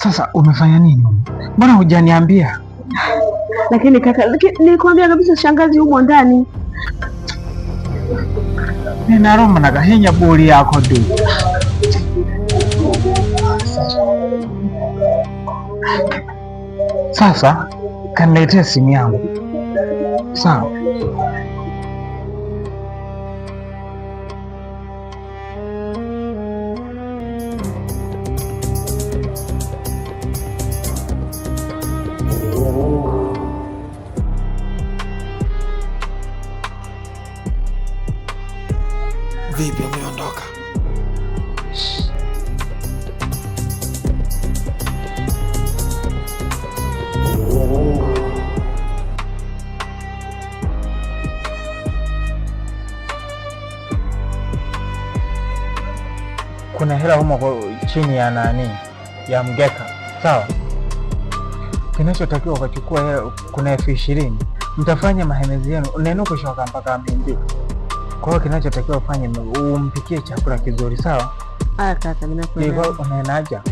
Sasa umefanya nini? Mbona hujaniambia? Lakini kaka, nilikwambia kabisa shangazi humo ndani. Ninaroma na kahinya buli yako du. Sasa kaniletea simu yangu. Sawa. Vipi, ameondoka? Kuna hela humo chini ya nani ya mgeka, sawa? Kinachotakiwa ukachukua hela, kuna 20,000 mtafanya mahemezi yenu nenukushoka mpaka mindi. Kwa hiyo kinachotakiwa ufanye umpikie chakula kizuri, sawa? Aya kaka, ninakuelewa. Ilikuwa unaenaja?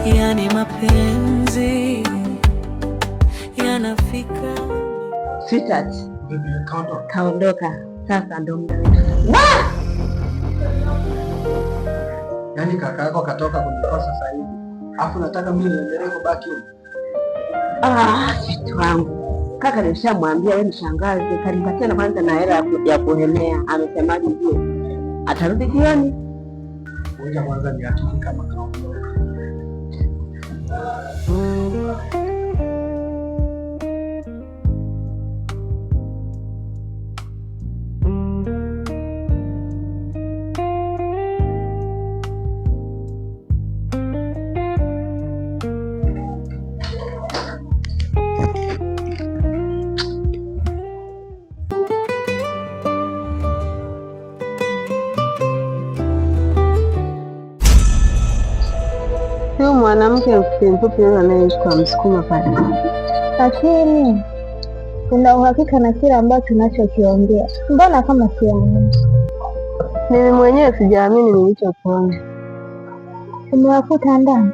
Yani mapenzi yanafika. Sweetheart, kaondoka. Sasa ndo muda wetu. Yaani kaka yako katoka kunikosa sasa hivi, alafu nataka mimi niendelee kubaki huko. Ah, sweet wangu. Kaka nimeshamwambia wewe ni shangazi, kanipatia na kwanza na hela ya kuhemea. Amesemaje je? Atarudi jioni. Ngoja kwanza nihakiki kama kaondoka. Huyu mwanamke mfupi mfupi yule anayeishi kwa Msukuma pale. Lakini una uhakika na kile ambacho unachokiongea? Mbona kama siamini? Mimi mwenyewe sijaamini nilichokiona. Umewakuta ndani?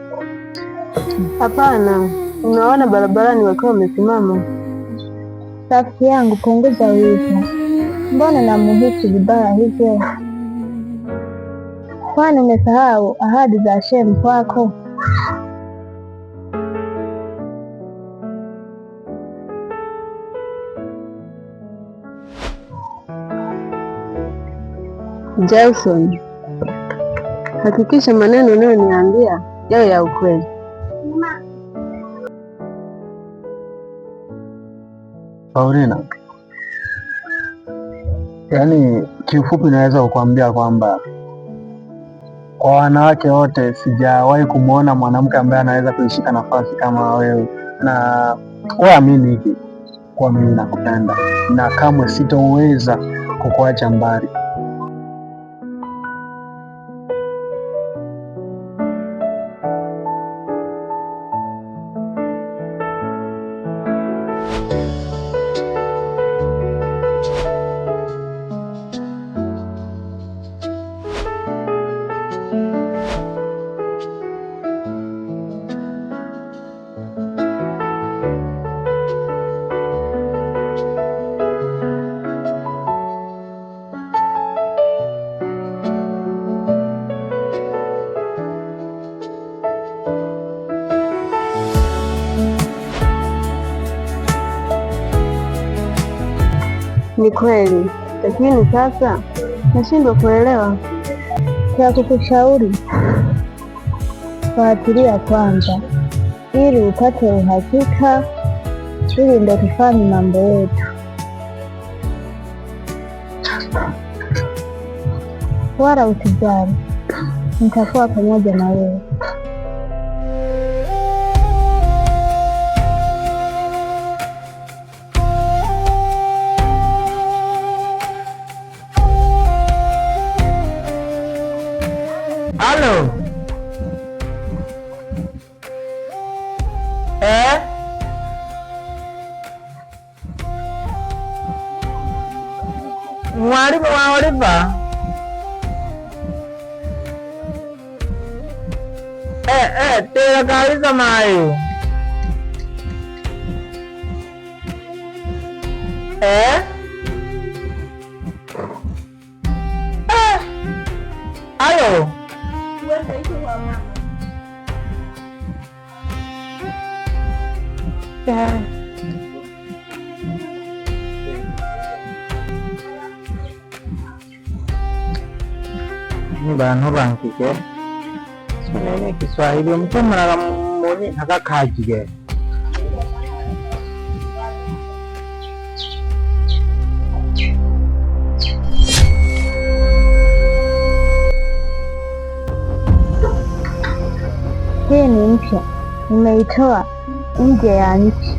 Hapana, unaona barabarani wakiwa wamesimama. Rafiki yangu, punguza wivu. Mbona namuhisi vibaya hivyo? Kwani umesahau ahadi za Shem kwako? Jackson, hakikisha maneno unayoniambia yawe ya ukweli. Paulina, yaani kiufupi naweza kukuambia kwamba kwa wanawake wote sijawahi kumwona mwanamke ambaye anaweza kuishika nafasi kama wewe, na wewe amini hiki kuwa mimi nakupenda na kamwe sitoweza kukuacha mbali. Ni kweli, lakini sasa nashindwa kuelewa. Cha kukushauri, fuatilia kwanza ili upate uhakika, ili ndo tufanye mambo yetu. Wala usijali, nitakuwa pamoja na wewe. Halo. Eh? Mwalimu wa Oliver? Eh, eh, tera kabisa mayo. Eh? Eh. Halo. Eh. Ni bantu bankike sinene Kiswahili omutemulaga muni akakajige. Hii ni mpya, nimeitoa nje ya nchi.